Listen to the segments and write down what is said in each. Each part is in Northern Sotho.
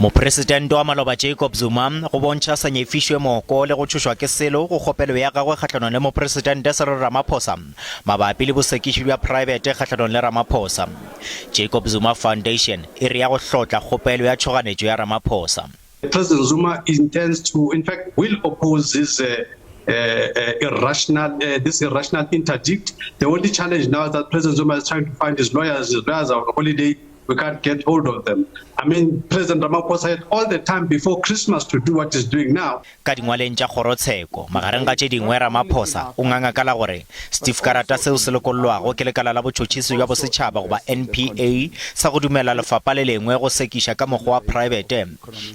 Mopresidente wa maloba Jacob Zuma go bontšha sa nyefišwe moko le go tšhošwa ke selo go kgopelo ya gagwe kgahlanong le Mopresidente Cyril Ramaphosa mabapi le bosekiši bja praebete kgahlanong le Ramaphosa. Jacob Zuma Foundation e re ya go hlotla kgopelo ya tšhoganetšo ya Ramaphosa. President Zuma intends to, in fact, will oppose this uh, uh, uh, irrational, uh, this irrational interdict. The only challenge now is that President Zuma is trying to find his lawyers. His lawyers are on holiday. We can't get hold of them. I mean, President Ramaphosa had all the time before Christmas to do what he's doing now. Ka dingwaleng tša kgorotsheko, magareng ga tše dingwe Ramaphosa o nganga ka la gore setifkarata seo se lokollwago ke Lekala la Botšhotšhisi bja Bosetšhaba goba NPA sa go dumela lefapha le lengwe go sekiša ka mokgwa wa praebete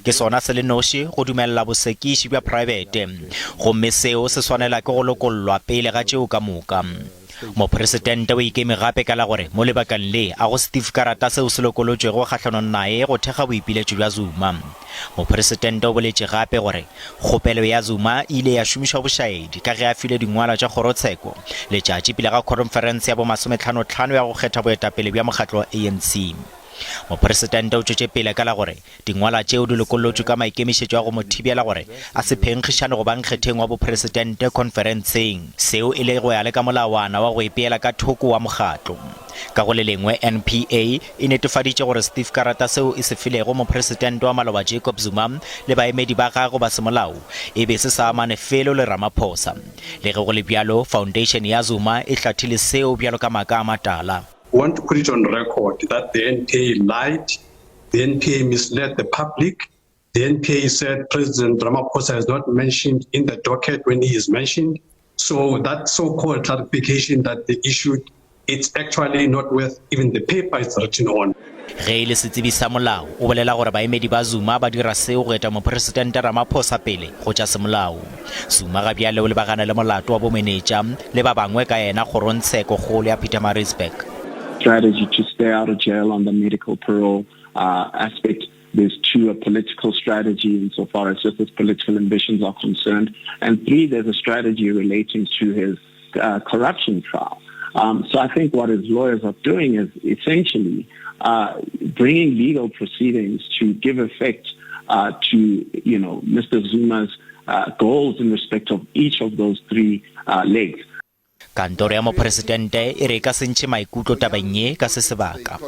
ke sona se le noši go dumelela bosekiši bja praebete gomme seo se swanela ke go lokollwa pele ga tšeo ka moka. Mopresidente o ikeme gape ka la gore mo lebakeng le a go setifkarata seo se lokolotšwego kgahlanong naye go thekga boipiletšo bja Zuma. Mopresidente o boletše gape gore kgopelo ya Zuma e ile ya šomišwa bošaedi ka ge a filwe dingwalwa tša kgorotsheko letšatši pele ga khonferense ya bomasometlhanotlhano ya go kgetha boetapele bja mokgatlo wa ANC. Mopresidente o tšwetše pele ka la gore Dingwalwa tšeo di lokollotšwe ka maikemišetšo a go mo thibela gore a se phenkgišane go ba nkgetheng wa bopresidente khonferenseng, seo e le go ya le ka molawana wa go ipeela ka thoko wa mokgatlo. Ka go le lengwe, NPA e netefaditše gore setifkarata seo e se filego mopresidente wa maloba Jacob Zuma le baemedi ba gagwe ba semolao e be se sa amane felo le Ramaphosa. Le ge go le bjalo, Foundation ya Zuma e hlathile seo bjalo ka maaka a matala. We want to put it on record that the NPA lied The NPA misled the public. The NPA said President Ramaphosa is not mentioned in the docket when he is mentioned. So that so-called clarification that they issued, it's actually not worth even the paper it's written on. Ge e le setsebi sa molao, o bolela gore baemedi ba Zuma ba dira seo go eta Mopresidente Ramaphosa pele go tša semolao. Zuma ga bjale o lebagane le molato wa bomenetša le ba bangwe ka yena kgorongtsheko kgolo ya Pietermaritzburg. Strategy to stay out of jail on the medical parole uh, aspect. There's two, a political strategy insofar as just his political ambitions are concerned. And three, there's a strategy relating to his uh, corruption trial. Um, so I think what his lawyers are doing is essentially uh, bringing legal proceedings to give effect uh, to, you know, Mr. Zuma's uh, goals in respect of each of those three uh, legs. Kantoro ya Mopresidente e re e ka se ntšhe maikutlo tabeng ye ka se sebaka.